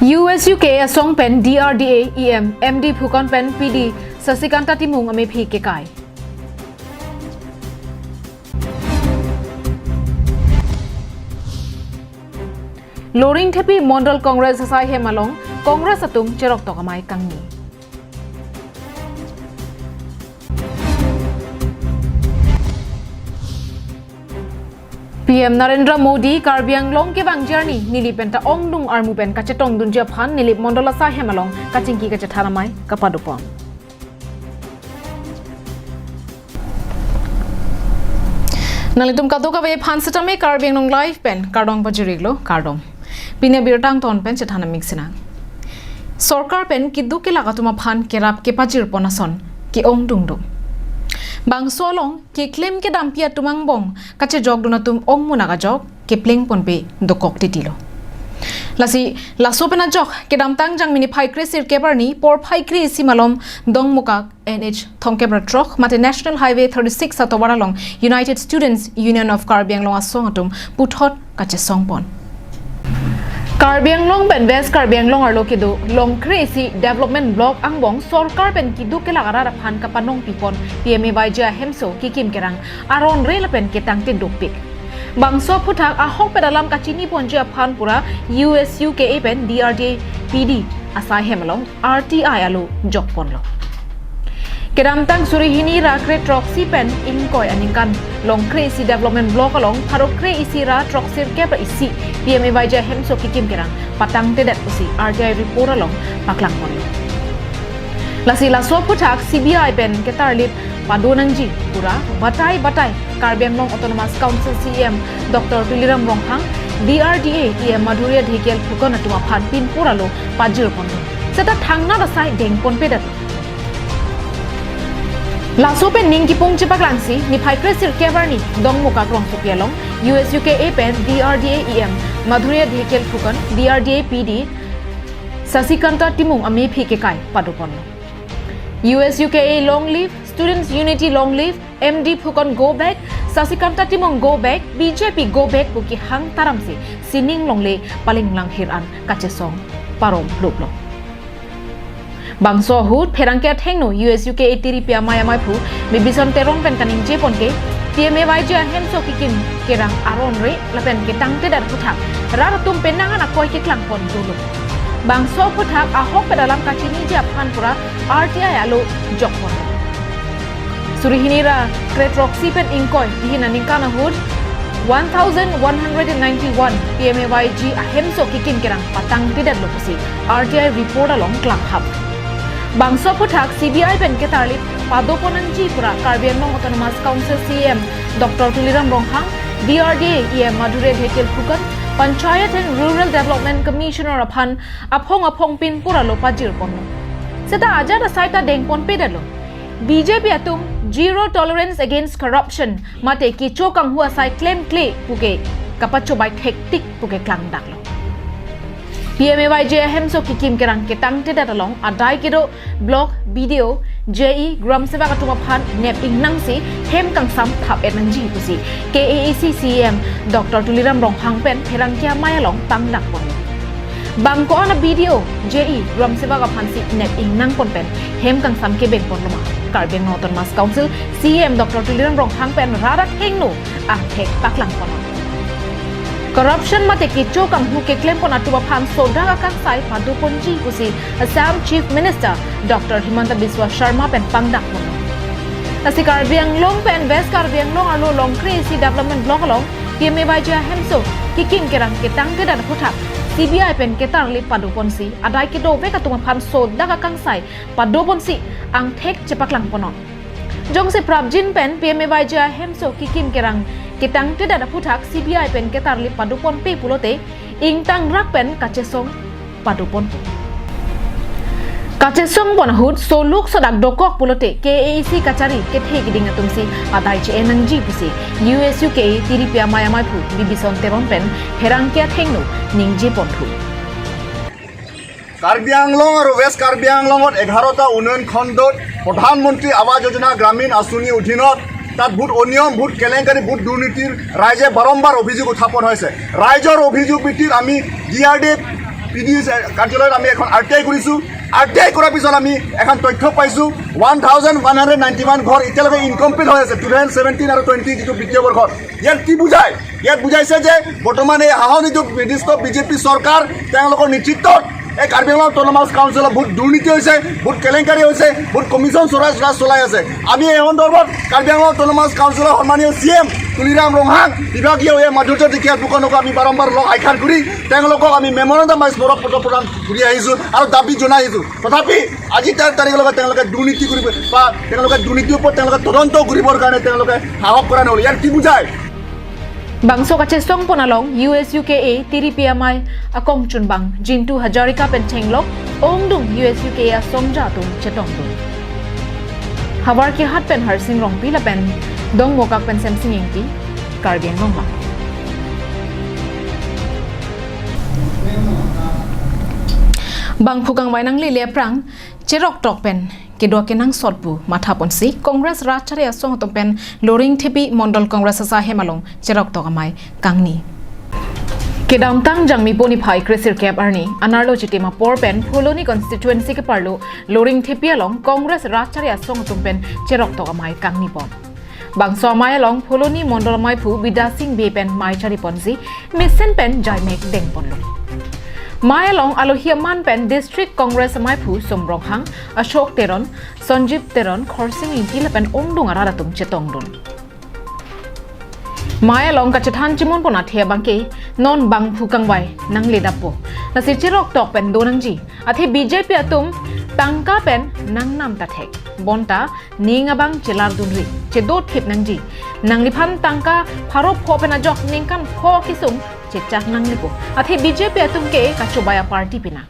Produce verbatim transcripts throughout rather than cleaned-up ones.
U S U K A asong pen D R D A E M, M D Phukan pen P D Sasikanta Timung amephi kekai. Loringthepi Mondol Congress asai hem along Congress atum cheroktok amei kangni. P M Narendra Modi Karbi Anglong kevangji arni neli penta ongdung armu pen kachetongdunji aphan Nilip Mondol asai hem along kachingki kachethan amei kapadopon. Nanglitum kadokave aphan setame Karbi Anglong Live pen kardom pajir-iklo, kardom. Pini abirta angton pen chethan amik sinang. Sorkar pen keduk kelak atum aphan kerap kepajirpon ason ke-ongdung do. Bangso along keklem kedampi atum angbong kachejokdun atum ongmunak ajok keplengponpe dokok titilo. Lasi laso pen ajok kedamtang Jangmi niphai kre sirkep arni porphai kre-isi malom Dongmukak N H thomkep ra throk mate National Highway thirty-six atovar along United Students Union of Karbi Anglong asong atum puthot kachesongpon. Karbi Anglong pen West Karbi Anglong arlo kedo longkre-isi development block angbong sorkar pen keduk kelak arat aphan kapanongpipon P M A Y G ahemso kekim kerang aron re lapen ketangte dopik. Bangso aphuthak ahokpet alam kachiniponji aphan pura U S U K A pen D R D A P D asai hem along R T I alo jokponlo. Kedamtang suri hini ra kre throksi pen ingkoi aningkan longkre-isi development block along pharo kre-isi ra throksirkep ra isi P M A Y G ahemso kekim kerang patangtedet pusi R T I report along paklangponlo. Lasi laso aphuthak C B I pen ketarlip padonangji pura batai batai Karbi Anglong Autonomous Council C E M Doctor Tuliram Ronghang, D R D A E M Madhurya Dhekial Phukan atum aphan pin pura lo pajirponlo. Seta thangnat asai dengponpedet. Laso pen ning kipung chepaklangsi niphai kre sirkep arni Dongmukak rongsopi along U S U K A pen D R D A E M Madhurya Dhekial Phukan, D R D A P D Sasikanta Timung amephi kekai padoponlo. U S U K A long live, Students Unity long live, M D Phukan go back, Sasikanta Timung go back, B J P go back pu kehang taramsi sining longle palinglang hir an kachesong parom luplo. Bangso ahut pherangke athengno U S U K A tiripi amei amaiphu Bibison Teron pen kaningjepon ke P M A Y G ahemso kekim kerang aron re lapen ketangtedet aphuthak rat atum penang an akoi keklangpon dolo. Bangso aphuthak ahokpet alam kachiniji aphan pura R T I alo jokpon. Suri hini ra kre throksi pen ingkoi tihin aningkan ahut one thousand one hundred and ninety-one P M A Y G ahemso kekim kerang patangtedetlo pusi R T I report along klanghap. Bangso aphuthak C B I pen ketarlip padoponangji pura Karbi Anglong Autonomous Council C E M Doctor Tuliram Ronghang, D R D A E M Madhurya Dhekial Phukan, Panchayat and Rural Development Commissioner aphan aphong aphong pin pura lo pajirponlo. Seta ajat asai ta dengponpedetlo. B J P atum zero tolerance against corruption mate kecho kanghu asai klemkle puke kapachobei thektik puke klangdaklo. P M A Y G ahemso kekim kerang ketangtedet along adai kedo block, B D O, J E, Gram Sevak atum aphan nep ingnangsi hem kangsam thap-et nangji pusi K A A C C E M Doctor Tuliram Ronghang pen pherangke amei along pangdakpon. Bang ko-an a B D O, J E, Gram Sevak aphansi nep ingnangpon pen hem kangsam kebengponloma? Karbi Anglong Autonomous Council C E M Doctor Tuliram Ronghang pen rat athengno angthek paklangpon. Corruption mate kecho kanghu keklempon atum aphan sodak akangsai padoponji pusi Assam Chief Minister Doctor Himanta Biswa Sarma pen pangdakpon. Lasi Karbi Anglong pen West Karbi Anglong arlo longkre-isi development block along P M A Y G ahemso kekim kerang ketangtedet aphuthak C B I pen ketarlip padoponsi adai kedovek atum aphan sodak akangsai padoponsi angthek chepaklangponnon. Jongsi prapjin pen P M A Y G ahemso kekim kerang ketangtedet aphuthak C B I pen ketarlip padoponpe pulote ingtangrak pen kachesong padoponpo. Kachesongpon ahut soluk sodak dokok pulote K A A C kachari kethe kiding atumsi adai che-en nangji pusi U S U K A tiripi amei amaiphu Bibison Teron pen pherangke athengno ningjeponthu. Karbi আংলং আৰু ৱেষ্ট কাৰ্বি আংলঙত এঘাৰটা উন্নয়ন খণ্ডত প্ৰধানমন্ত্ৰী আৱাস যোজনা গ্ৰামীণ আঁচনিৰ অধীনত তাত বহুত অনিয়ম, বহুত কেলেংকাৰী, বহুত দুৰ্নীতিৰ ৰাইজে বাৰম্বাৰ অভিযোগ উত্থাপন হৈছে। ৰাইজৰ অভিযোগ ভিত্তিত আমি D R D A, D D কাৰ্যালয়ত আমি এখন আৰ টি আই কৰিছো। আৰ টি আই কৰাৰ পিছত আমি এখন তথ্য পাইছো, one thousand one hundred ninety one ঘৰ এতিয়ালৈকে ইনকমপ্লিট হৈ আছে, টু থাউজেণ্ড ছেভেণ্টিন আৰু টুৱেণ্টি যিটো বিত্তীয় বৰ্ষত। ইয়াত কি বুজায়? ইয়াত বুজাইছে যে বৰ্তমান এই শাসন যিটো বিশিষ্ট বিজেপি চৰকাৰ, তেওঁলোকৰ নেতৃত্বত এই কাৰ্বি আংলং অট'নমাছ কাউন্সিলত বহুত দুৰ্নীতি হৈছে, বহুত কেলেংকাৰী হৈছে, বহুত কমিশ্যন চৰাই চৰাই চলাই আছে। আমি এই সন্দৰ্ভত কাৰ্বি আংলং অট'নমাছ কাউন্সিলৰ সন্মানীয় চি এম তুলিৰাম ৰংহাং, বিভাগীয় এই মাধুৰ্য দিখীয়া দুখনকো আমি বাৰম্বাৰ লগ সাক্ষাৎ কৰি তেওঁলোকক আমি মেমৰেণ্ডাম বা স্মাৰক পত্ৰ প্ৰদান কৰি আহিছো আৰু দাবী জনাই আহিছো। তথাপি আজি তেৰ তাৰিখলৈকে তেওঁলোকে দুৰ্নীতি কৰিব বা তেওঁলোকে দুৰ্নীতিৰ ওপৰত তেওঁলোকে তদন্ত কৰিবৰ কাৰণে তেওঁলোকে সাহস কৰা নহ'ল। ইয়াৰ কি বুজায়? Bangso kachesong pon along U S U K A tiripi amei akongchunbang Jintu Hazarika pen chenglok ongdung U S U K A asongja atum chetongdun. Havar Kehat pen Harsing Rongpi lapen Dongmukak pen Semsing Ingti, Karbi Anglong Live. Bangphu kangvai nanglele aphrang cheroktok pen kedo kenangsot pu mathaponsi Congress rat chari asong atum pen Loringthepi Mondol Congress asaihem along cheroktok amei kangni. Kedamtang Jangmipo niphai kresirkep arni anerlo chitim apor pen Phuloni constituency keparlo Loringthepi along Congress rat chari asong atum pen cheroktok amei kangnipon. Bangso amei along Phuloni Mondol ameiphu Bidya Sing Bey pen mei chariponsi mesen pen jaimek dengponlo. Mei along alohi aman pen District Congress ameiphu Sum Ronghang, Ashok Teron, Sanjib Teron, Khorsing Ingti lapen ongdung arat atum chetongdun. Mei along kachethan chimunpon athe abangke non bangphu kangvai nangledappo. Lasi cheroktok pen donangji. Athe B J P atum tangka pen nangnam ta thek. Bonta ning abang chelardunri, chedothip nangji. Nangliphan tangka pharo pho pen ajok ningkan pho kesung chechak nanglipo. Athe B J P atum ke kachobai aparty pina.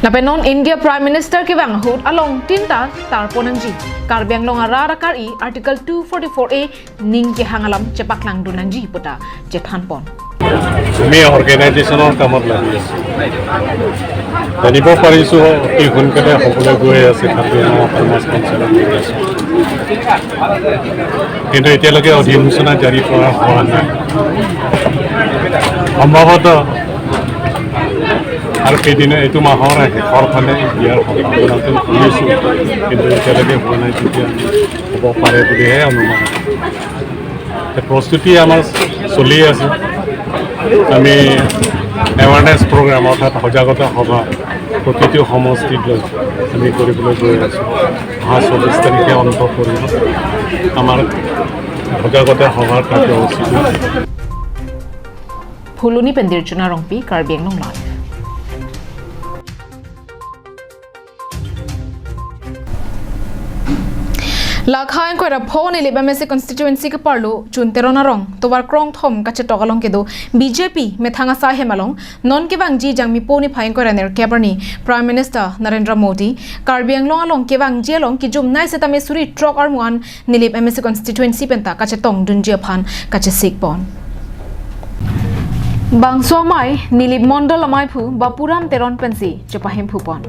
Lapen non India Prime Minister kevang ahut along tinta tarponangji. Karbi Anglong arat akari Article two forty-four A ning kehang alam chepaklangdun nangji puta chethanpon. আমি অৰ্গেনাইজেশ্যনৰ কামত লাগি আছো। জানিব পাৰিছো অতি সোনকালে হ'বলৈ গৈ আছে কাৰ্বি আংলং অট'নমাছ কাউন্সিলৰ নিৰ্বাচন, কিন্তু এতিয়ালৈকে অধিসূচনা জাৰি কৰা হোৱা নাই। সম্ভৱতঃ আৰু কেইদিন এইটো মাহৰ শেষৰ ফালে দিয়াৰ সম্ভাৱনাটো শুনিছো, কিন্তু এতিয়ালৈকে হোৱা নাই। যেতিয়া হ'ব পাৰে বুলিহে অনুমান। তে প্ৰস্তুতি আমাৰ চলি আছে। আমি এৱাৰনেছ প্ৰগ্ৰাম অৰ্থাৎ সজাগতা সভা প্ৰতিটো সমষ্টিত লৈ আমি কৰিবলৈ গৈ আছো। অহা চৌব্বিছ তাৰিখে অন্ত পৰিব আমাৰ সজাগতা সভাৰ কাৰ্যসূচীটো। Phuloni pen Dirchuna Rongpi, Karbi Anglong Live. Lakha ingkoi ra pho Nilip M A C constituency keparlo Chun Teron arong tovar krongthom kachetok along kedo B J P methang asaihem along non kevangji Jangmipo niphai ingkoi ra nerkep arni Prime Minister Narendra Modi Karbi Anglong along kevangji along kejumnei setame suri throk armu an Nilip M A C constituency penta kachetongdunji aphan kachesikpon. Bangso amei Nilip Mondol ameiphu Bapuram Teron pensi chepahemphupon.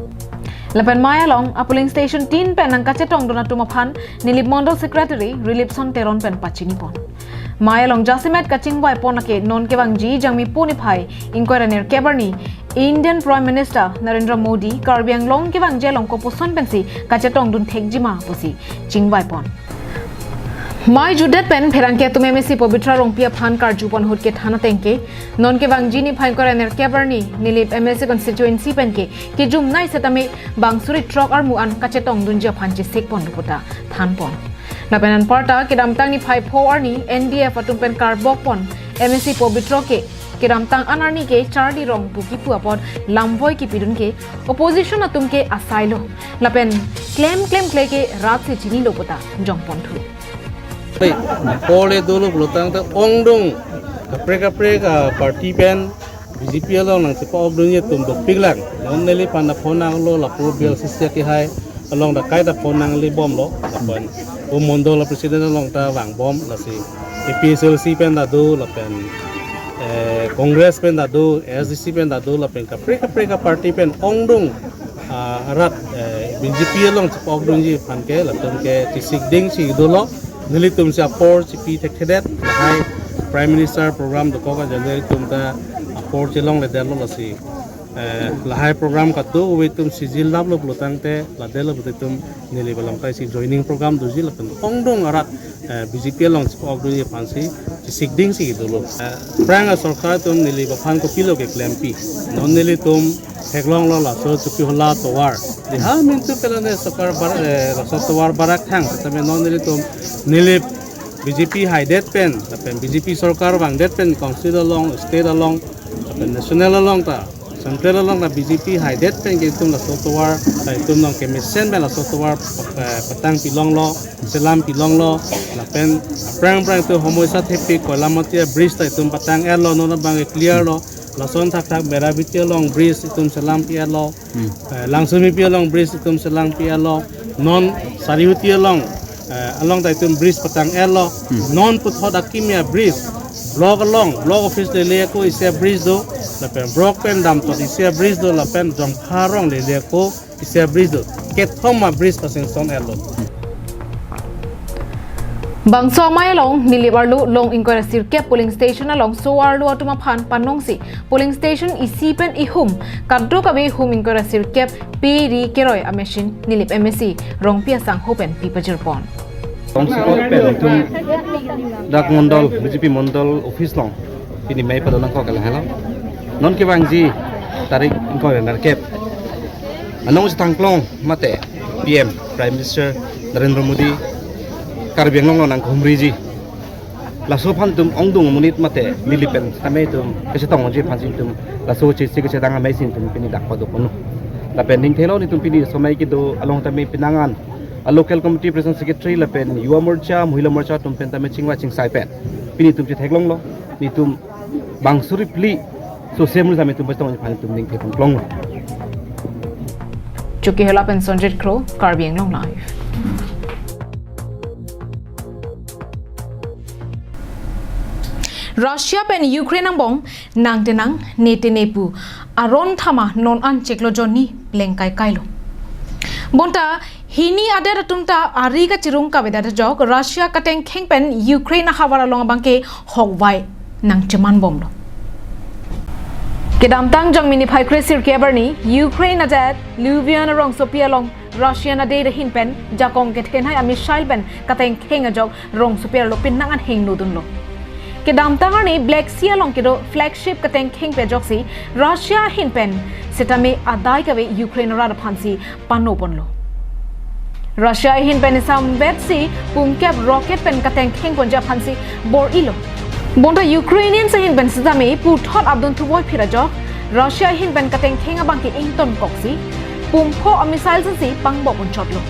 Lapen mei along a polling station tin pen nangkachetongdun atum aphan Nilip Mondol Secretary Rilipson Teron pen pachinipon. Mei along jasemet kachingvaipon lake non kevangji Jangmipo niphai ingkoi ra nerkep arni Indian Prime Minister Narendra Modi Karbi Anglong kevangji along kopuson pensi kachetongdun thekjima pusi chingvaipon. Mei jutdet pen pherangke atum M A C Pabitra Rongpi aphan karjupon ahut kethan atengke, non kevangji niphai ingkoi ra nerkep arni Nilip M A C constituency penke kejumnei setame bang suri throk armu an kachetongdunji aphan chesikpon puta thanpon. Lapen anparta kedamtang niphai pho arni N D F atum pen karbokpon M A C Pabitra ke kedamtang anarni ke charli rong pu kipu apot lamvoi kipidun ke opposition atum ke asailo. Lapen klem klem kle ke rat si chinilo puta jongponthu. Pole dolo pulotangte ongdung kaprek kaprek a party pen B J P along nangchepa-okdunji atum dopiklang. Non neliphan ta phone nanglo lapu B L C C kehai along ta kaita phone nanglebomlo. Lapen o mondol president along ta vangbom lasi A P H L C pen ta do lapen, eh, Congress pen ta do, A S D C pen ta do lapen kaprek kaprek a party pen ongdung, ah, arat, eh, B J P along chepa-okdunji aphan ke latum ke chesik dingsi dolo. Nelitum si apor chepi thekthedet lahai Prime Minister program dokok ajoine itum ta apor chelongledetlo lasi. Eh, lahai program kadokave itum sijil laplo pulotangte, ladelote itum neli balang kaisi joining program doji lapen ongdung arat, eh, B J P along chipok doji aphansi, chisikdingsi dolo. Eh, aphrang asorkar atum neli aphan kopilo keklempi. Non nelitum theklonglo laso Chokihola tovar. Diha mintu pelone sorkar bar-, eh, laso tovar barak thang. Tame non nelitum neli B J P haidet pen, lapen B J P sorkar vangdet pen council along, state along, lapen national along ta, central along ta B J P haidet pen ke itum laso tovar, ta itum nong kemesen pen laso tovar, eh, patang pilonglo, selam pilonglo, lapen aphrang aphrang itum homoisa thepi Koilamati bridge ta itum patang-etlo, non abang clear lo, lason thakthak Merabeti along bridge itum selam pi-etlo, Hmm. eh, Langsomepi along bridge itum selam pi-etlo, non Sarihuti along, eh, along ta itum bridge patang-etlo, Hmm. non puthot akimi abridge, block along, block office lele ako isi abridge do, lapen block pen damtot isi abridge do, lapen Jongpha arong lele ako isi abridge do. Kethom abridge pasanction-etlo. Bangso amei along Nilip arlo long ingkoi ra sirkep polling station along so-arlo atum aphan panongsi polling station isi pen ihum kadokave ihum ingkoi ra sirkep pe ri keroi a-machine Nilip M A C Rongpi asangho pen pipajirpon. Long sirkep pen itum dak mondol, B J P mondol office along pini mei padonangkok ke lahelo. Non kevangji tarik ingkoi ra nerkep anong si thangklong mate P M, Prime Minister Narendra Modi Karbi Anglong along nangkehumriji. Laso aphan itum ongdung amonit mate Nilip pen tame itum kachetongji aphansi itum laso chisi kachedang amei si itum pini dak padoponlo. Lapen ning thelo nelitum pini somai kedo along tame penang an a local committee president secretary lapen Yuva Morcha, Mahila Morcha atum pen tame chingvai chingsai pen pini itum chetheklonglo. Nelitum bang suri phli so semru tame itum pachetongji aphan itum ning thepon klonglo. Chokihola pen Sonjit Kro, Karbi Anglong Live. Russia pen Ukraine angbong nang tenang ne tene pu aron thama non an chiklo jonni plengkai kailo. Bonta hini adet atum ta ari kachirung kavedet ajok Russia katengkheng pen Ukraine ahavar along abangke hokvai nangcheman bomlo. Kedamtang Jangmi niphai kre sirkep arni Ukraine adet Lviv arongsopi along Russian adei ahin pen jakong kethenhai a-missile pen katengkheng ajok rongsopi arlo penang an hingno dunlo. Kedamtang arni Black Sea along kedo flagship katengkhengpi ajoksi Russia ahin pen setame adai kave Ukraine arat aphansi panoponlo. Russia ahin pen isam vetsi pumkep rocket pen katengkheng ponji aphansi bor-ilo. Bonta Ukrainians ahin pen setame puthot adunthu voiphit ajok Russia ahin pen katengkheng abangke ingtonkoksi pumpho a-missile si pangbo ponchotlo.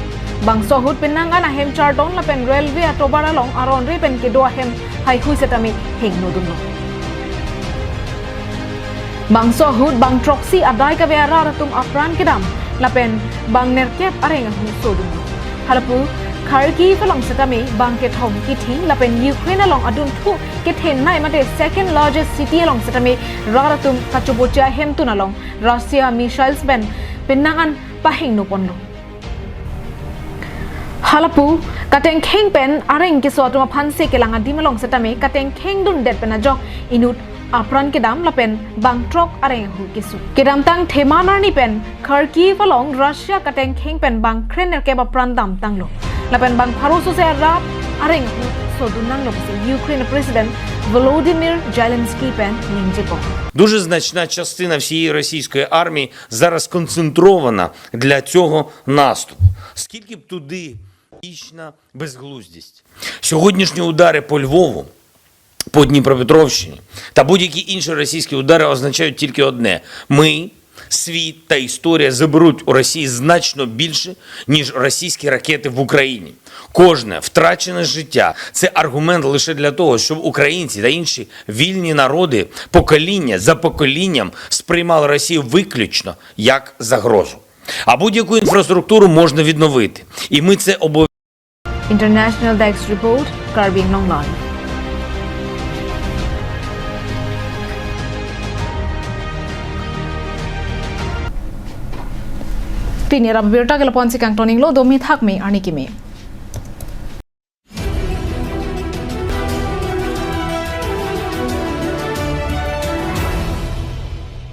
Bangso ahut penang an ahem chardon lapen railway atovar along aron re pen kedo ahem haihui setame hingno dunlo. Bangso ahut bang throksi adai kave arat atum apran kedam lapen bang nerkep areng ahu so dunlo. Halapu Kharkiv along setame bang kethom kething lapen Ukraine along adunthu kethenei mate second largest city along setame rat atum kachoboche ahemtun along Russia missiles pen penang an pahingno ponlo. Halapu katengkheng pen areng keso atum aphansi kelang adim along setame katengkheng dundet pen ajok inut apran kedam lapen bang throk areng ahu keso. Kedamtang Theman arni pen Kharkiv along Russia katengkheng pen bang kre nerkep apran damtanglo. Lapen bang pharo sose arat areng ahu so dunnanglo pusi Ukraine President Volodymyr Zelensky pen ningjebom. Дуже значна частина всієї російської армії зараз сконцентрована для цього наступу. Скільки б туди вічна безглуздість. Сьогоднішні удари по Львову, по Дніпропетровщині та будь-які інші російські удари означають тільки одне: ми, світ та історія заберуть у Росії значно більше, ніж російські ракети в Україні. Кожне втрачене життя — це аргумент лише для того, щоб українці та інші вільні народи покоління за поколінням сприймали Росію виключно як загрозу. А будь-яку інфраструктуру можна відновити. І ми це обов'язково. International Desk Report, Karbi Anglong Live. Pini rap birta ke lapu-an si kangton-inglo, domi thakmi arni kimi.